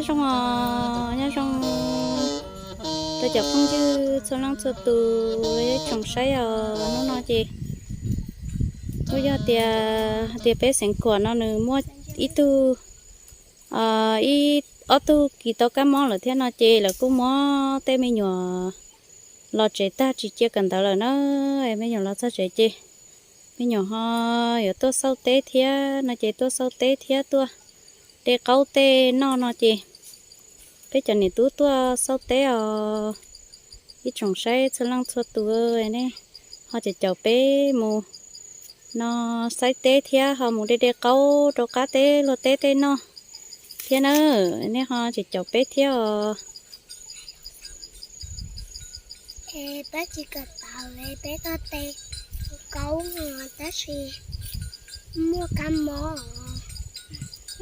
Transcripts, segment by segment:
Nyob zoo os, nyob zoo rau cov phooj ywg txhua leej txhua tus tsoom saib os. Hnub no ces kuj yog tias, tias peb xeev Khuam no nws muaj ib tug, ib, ob tug kis tau kab mob lawm thiab no ces lawv kuj muab tej me nyuam los tsev tag tsis cia kawm ntawv lawm na. Me nyuam los txog tsev ces me nyuam ho yuav tuaj xauj teb thiab no ces tuaj xauj teb thiab tuaj de qaub tej noj no ces peb cov niam tub tuaj xauj teb os. Ib tsoom saib txhua leej txhua tus, nej ho caum caum peb mus no xauj teb thiab ho mus de de qaub rau qab teb luag teb tej noj thiab na. Nej ho caum caum peb thiab os. Peb tsis kawm ntawv, peb tuaj de qaub tab sis muaj kab mob.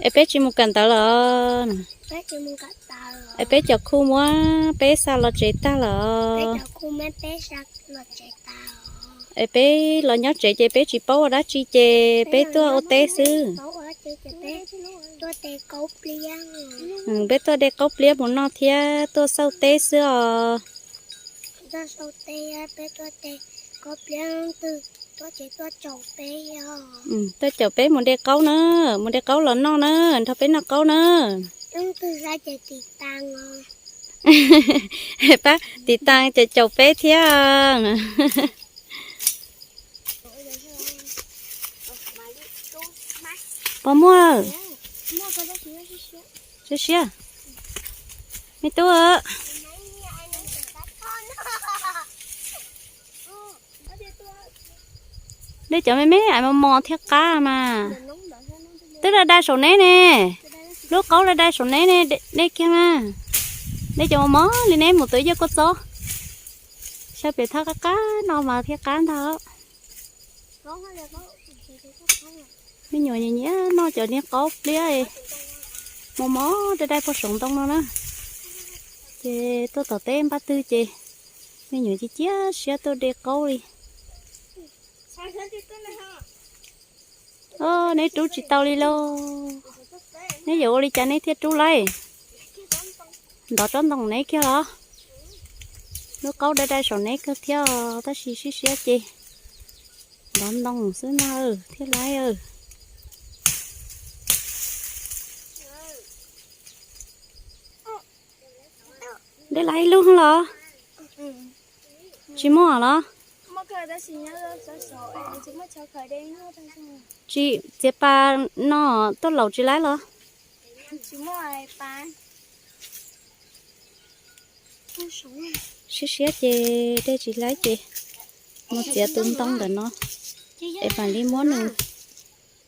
Es peb tsis mus kawm ntawv lawm. Es peb cov khu muab peb xa los tsev tag lawm. Es peb los nyob tsev ces peb tsis paub ua dab tsi ces peb tuaj ua teb xwb. Peb tuaj de qaub pliab mus noj thiab tuaj xauj teb xwb os. Tuaj caum peb mus de qaub na, mus de qaub los noj na, nrog peb noj qaub na. Pab tiv tas caum caum peb thiab. Pog muaj, siab siab, me tub. De cov me me ais mos mos thiab qab mas. Twb dai dai saum neb ne, lub qaub dai dai saum neb ne, de kiag mas. De cov mos mos li neb mus tua ib co kua txob, xyaw pem thaj qab qab no mas thiaj qab ntag. Me nyuam nyiam nyiam noj cov niag qaub pliab mos mos dai dai puag saum ntoo no na. Ces tuaj tom teb npab twg ces me nyuam cia cia siab tuaj de qaub li. Neb rub tsis tau li lauj. Neb yuav ua li cas neb thiaj rub laib? Ntov tsob ntoo neb kiag los? Lub qaub dai dai saum neb kawg thiab tab sis siab siab ces ntov ntoo xwb ntag thiaj laib. De laib ib lub los? Tsis muaj los? Tsis txiav pas no tuaj laus tsis laib los? Siab siab ces de tsis laib ces mus txiav tus ntoo ntawm no es mam li muab nws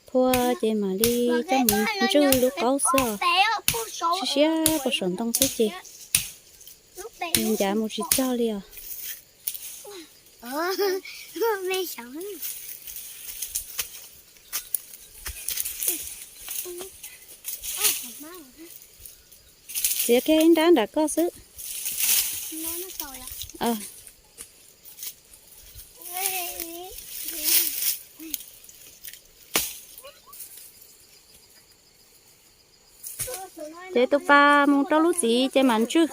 phua ces mam li coj mus ntswj lub qaub xwb os. Siab siab puag saum ntoo xwb ces ncav mus tsis txog li os. Txiav kiag ib nrab nram koj xwb. Ces tus pas mus rau lub txiv ces mam ntswj.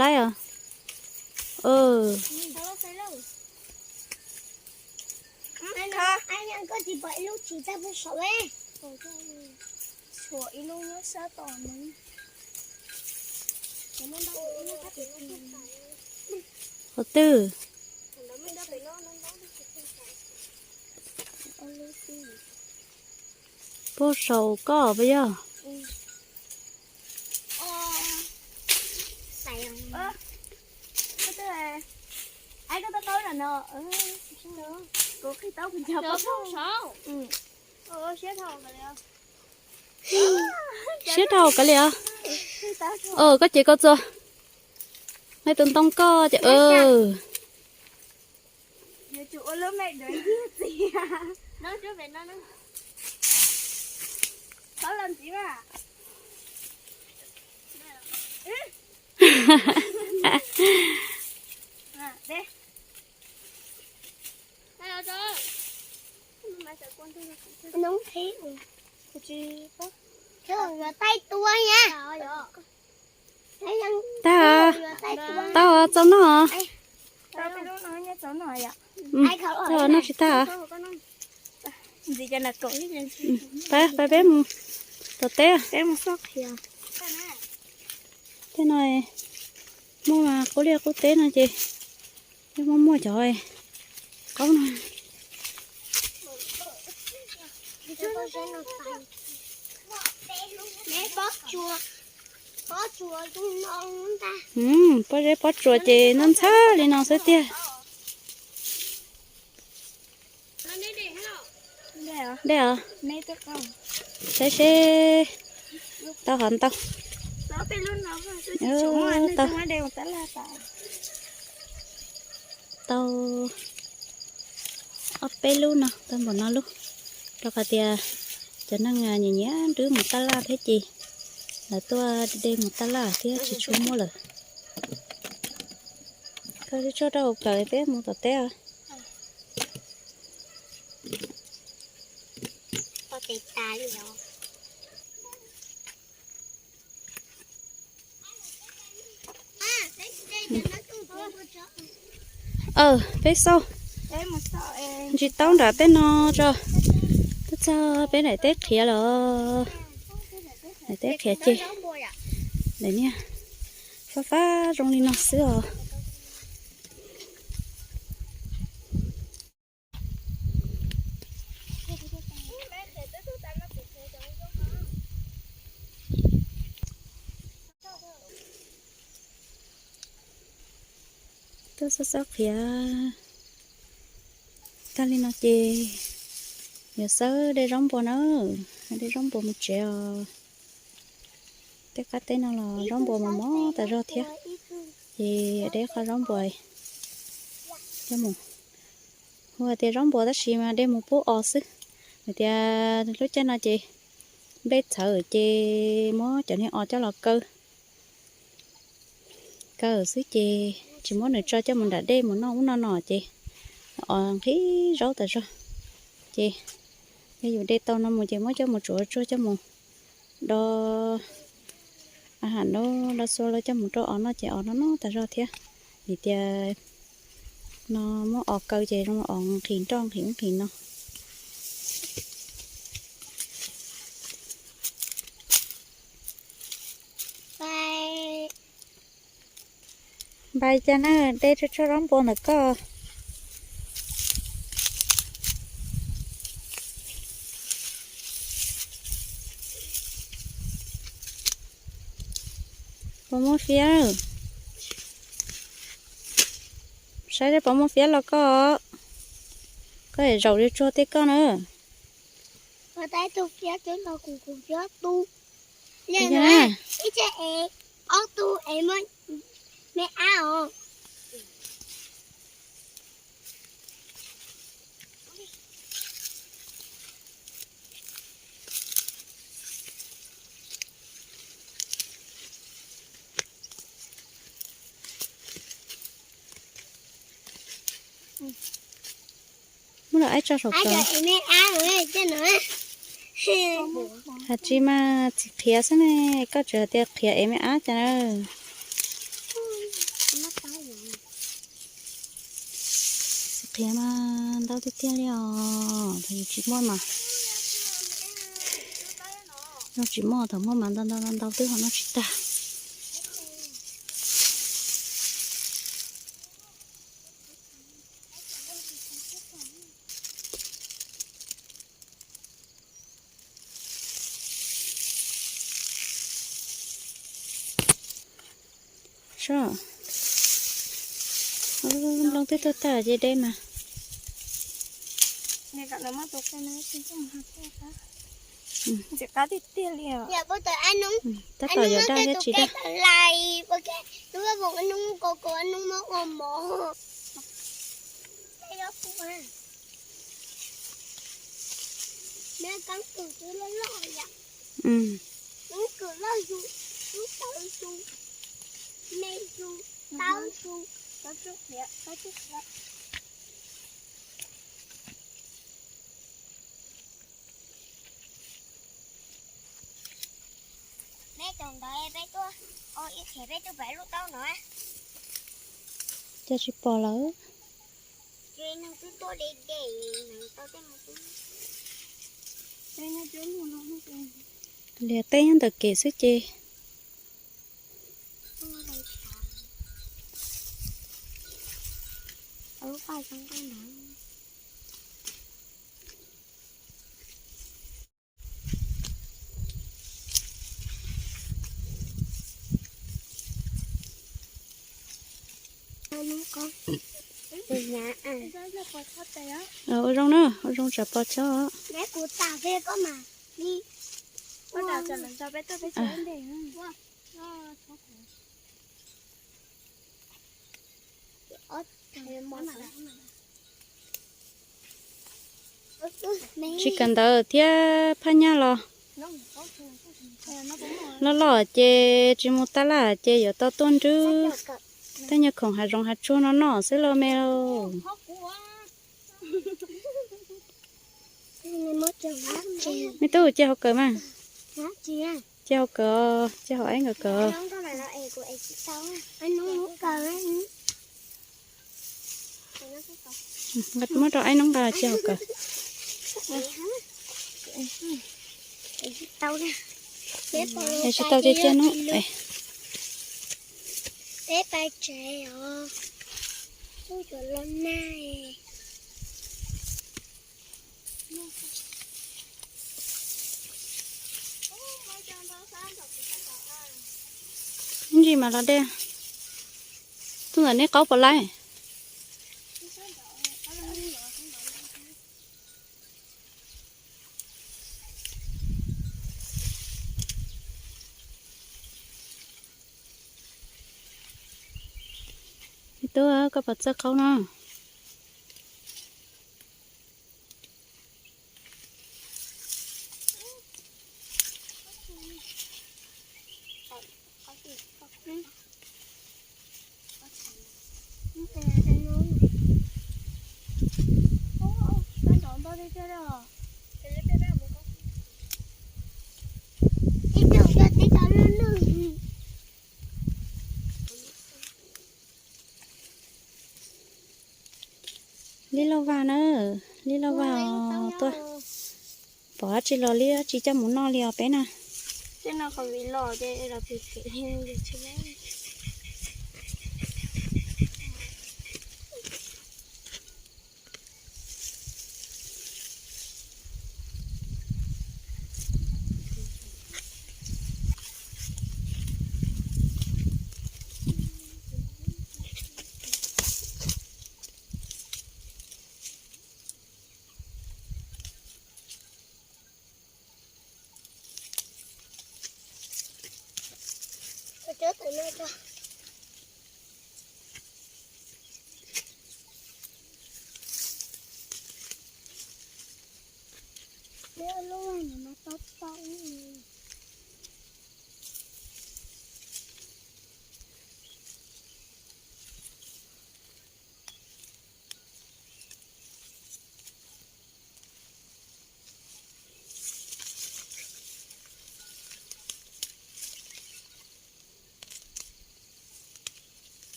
Laib os. Qhov twg? Puag saum koj puas yog? Siab dhau kav liam. Koj ces koj txua. Nqaij tus ntoo koj ces. Nws qhib, yuav taij tua na. Tag, tau txaus noj. Txaus noj tsis tag. Pab, pab peb mus tom teb. Tej no muaj mas qub liaj qub teb no ces yeej muaj muaj cov qaub no. Pob zeb pob tsuas ces ntxhab ntxhab li no xwb tiag. Dej os, saib seb tau hov ntau. Tau ob peb lub no, tau npaum no lub, rau qhov tias cov neeg nyiam nyiam nrwb mus taj laj thiab ces lawv tuaj de mus taj laj thiab tsis tshua muaj lawm. Koj twb tso rau hauv plawv peb mus tom teb os. Peb xauj ntsis taub nram tej no tso, twb txog peb daim teb qhiav lawm. Daim teb qhiav ces daim niag fab fab zoo li no xwb os. Tuaj xauj xauj qhiav tag li no ces yuav xawb de zaub npua na, de zaub npua mus tsev os. Tej qab teb no los zaub npua mos mos tas zog thiab, ces de qho zaub npua coj mus. Hu hais tias zaub npua tab sis mas de mus pub os xwb, vim tias lub caij no ces nplej txhawv ces muab cov niag os coj los kaw kaw xwb ces tsis muab nws tso coj mus nram dej mus noj ub noj no ces os nqhis zaub tas zog. Ces yog yus de tau no mus ces muab coj mus tsuav tsuag coj mus do a ham nub do xua los coj mus rau os noj ces os noj noj tas zog thiab. Vim tias no muab os kaw ces zoo os nqhis nroj nqhis ub nqhis no. Npais cas na, de tsuag tsuag zaub npua ntawm koj. Puas muaj fiab? Saib seb puas muaj fiab los koj. Koj zaum li tsuag tej koj na. Ib tug ev ob tug ev me ab os. Muab lawv aib tso saum kawg. Has tsis mas txiv qhiav xwb ne, koj tseem hais tias qhiav ev me ab cas na. Txiv qhiav mas ntau tiag tiag li os, thaum yus tsis muaj mas, yus tsis muaj thaum muaj mas ntau ntau ntau ntau twb ho noj tsis tag. Soj, nplooj twb tuag tag ces deb mas. Tab tom yuav dag thiab tsis dag. Peb tus ntawd peb tuaj, ib qhia peb tuaj pem lub taub no. Cas tsis pom lawm? Lias teb nyob ntawm kev xwb ces. Ua zoo na, ua zoo tsam pom chob. Tsis kawm ntawv thiab phaj nyaj los. Loj loj ces tsis mus tab laj ces yuav tau tuaj nrwb tej nyuag khoom hav zoov hav tsuag no noj xwb los me. Me tub, cia hauv kawm mas. Cia hauv kawm, cia hauv aib nkawd kawm. Muab rau aib noob nqa cia hauv kawm. Es tsis tau cia cia no. Peb pais tsev os. Kuj yuav los nag. Ib ntsis mas los dej. Tuaj ntawm nej qaub puas laib? Tub, koj puas txawj qaub no? Lib lauj vag na, lib lauj vag os, tuaj pom dab tsi los lib dab tsi coj mus noj li os peb na.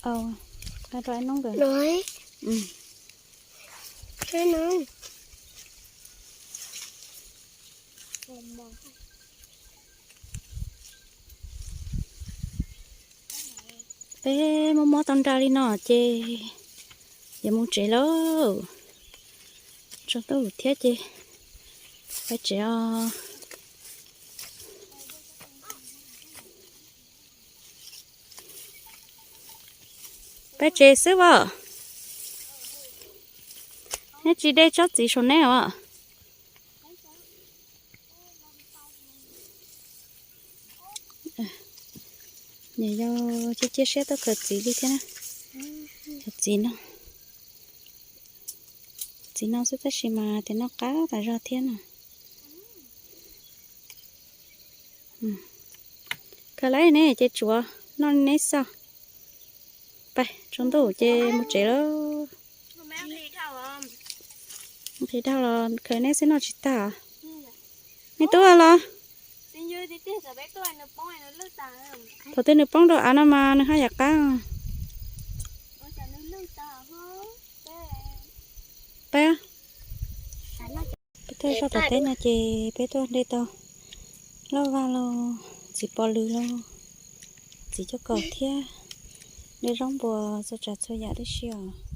Au, rau aib noob nkawd. Peb mob mob tau nra li no ces yuav mus tsev lauj. Tsaus ntuj thiab ces peb tsev os. Peb tsev xwb as. Neb tsis de tsob txiv saum neb os. Nws yog cia cia siab tuaj khaws txiv li thiab na. Khaws txiv no, txiv no xwb tab sis mas tias noj qab tas zog thiab na. Khaws lawm ne ces tsuav noj neb xwb. Pais tsaus ntuj ces mus tsev lawm. Nqhis dhau los khaws neb xwb noj tsis tag. Nej tub los? Thaum twg nws poob rau av no mas nws haj yam qab. Peb, peb tuaj zoj tom teb no ces peb tuaj de tau lauj vaj lauj, txiv pos lws lauj, txiv cuab kaus thiab de zaub npua txhua tsav txhua yam tib si os.